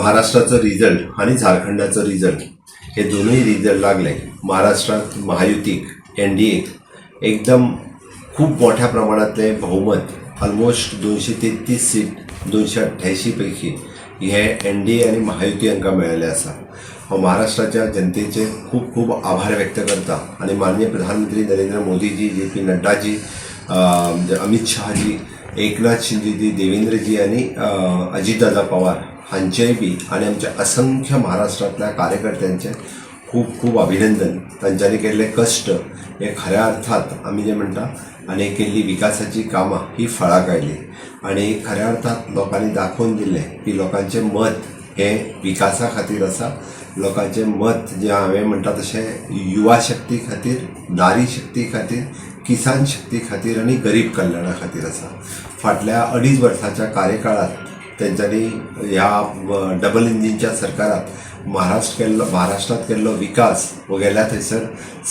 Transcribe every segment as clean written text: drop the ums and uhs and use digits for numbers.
महाराष्ट्राचो result आनी झारखंडाचो result हे दोनूय रिजल्ट लागले. महाराष्ट्रात महायुतीक, एनडीएक एकदम खूब मोठ्या प्रमाणातलें बहुमत, ऑलमोस्ट 233 सीट 288 पैकी हे एनडीए आनी महायुती हांकां मेळिल्लें आसा. हांव महाराष्ट्राच्या जनतेचे खूब खूब आभार व्यक्त करता आनी माननीय प्रधानमंत्री नरेंद्र मोदीजी, जे पी नड्डाजी, अमित शहाजी, एकनाथ शिंदेजी, देवेंद्रजी आनी अजितदादा पवार हांचेय बी आनी आमच्या असंख्य महाराष्ट्रांतल्या कार्यकर्त्यांचे खूब खूब अभिनंदन. तांच्यांनी केल्ले कश्ट हे खऱ्या अर्थात आमी जे म्हणटा आनी केल्ली विकासाची कामां ही फळाक आयली आनी खऱ्या अर्थात लोकांनी दाखोवन दिलें की लोकांचें मत हें विकासा खातीर आसा. लोकांचें मत जें हांवें म्हणटा तशें युवा शक्ती खातीर, नारी शक्ती खातीर, किसान शक्ती खातीर आनी गरीब कल्याणा खातीर आसा. फाटल्या अडीच वर्साच्या कार्यकाळात तेंच्यांनी ह्या डबल इंजिनच्या सरकारात महाराष्ट्रात केल्लो विकास हो गेल्या थंयसर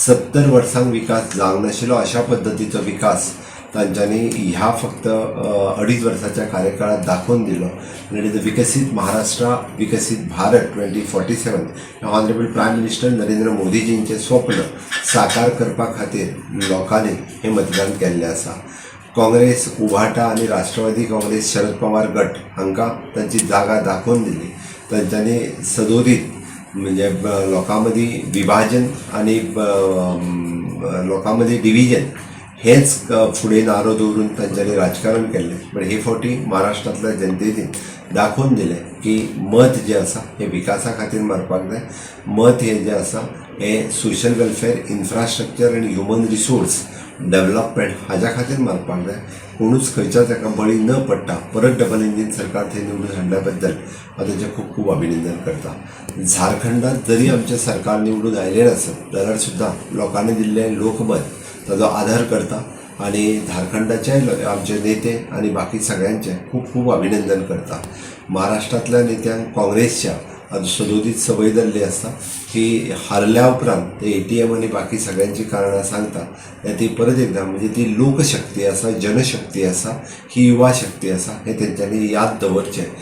70 वर्सांक विकास जावंक नाशिल्लो अशा पद्दतीचो विकास तांच्यांनी ह्या फक्त अडीच वर्साच्या कार्यकाळात दाखोवन दिलो. आनी विकसीत महाराष्ट्र, विकसीत Bharat 2047, honourable prime minister Narendra मोदीजींचें स्वप्न साकार करपा खातीर लोकांनी हें मतदान केल्लें आसा. काँग्रेस, उभाटा आनी राष्ट्रवादी काँग्रेस शरद पवार गट हांकां तांची जागा दाखोवन दिली. तांच्यांनी सदोदीत म्हणजे लोकां मदीं विभाजन आनी लोकां मदीं डिविजन हेच फुडें नारो दवरून तांच्यांनी राजकारण केल्लें. बट हे फावटी महाराष्ट्रांतल्या जनतेन दाखोवन दिलें की मत जें आसा हें विकासा खातीर मारपाक जाय. मत हें जें आसा हें सोशल वेलफेर, इन्फ्रास्ट्रक्चर आनी ह्युमन रिसोर्स डेवलपमेंट हाज्या खातीर मारपाक जाय. कोणूच खंयच्याच एका बळी न पडटा परत डबल इंजीन सरकार थंय निवडून हाडल्या बद्दल हांव तेंचें खूब खूब अभिनंदन करता. झारखंडात जरी आमचें सरकार निवडून आयलें नासत जाल्यार सुद्दां लोकांनी दिल्लें लोकमत ताजो आदर करता आनी झारखंडाचे आमचे नेते आनी बाकी सगळ्यांचें खूब खूब अभिनंदन करता. महाराष्ट्रांतल्या नेत्यांक, काँग्रेसच्या आज सदोदीत संवय जाल्ली आसा की हारल्या उपरांत ते एटीएम आनी बाकी सगळ्यांची कारणां सांगता. ती परत एकदां म्हणजे ती लोकशक्ती आसा, जनशक्ती आसा, ही युवा शक्ती आसा हें तेंच्यांनी याद दवरचें.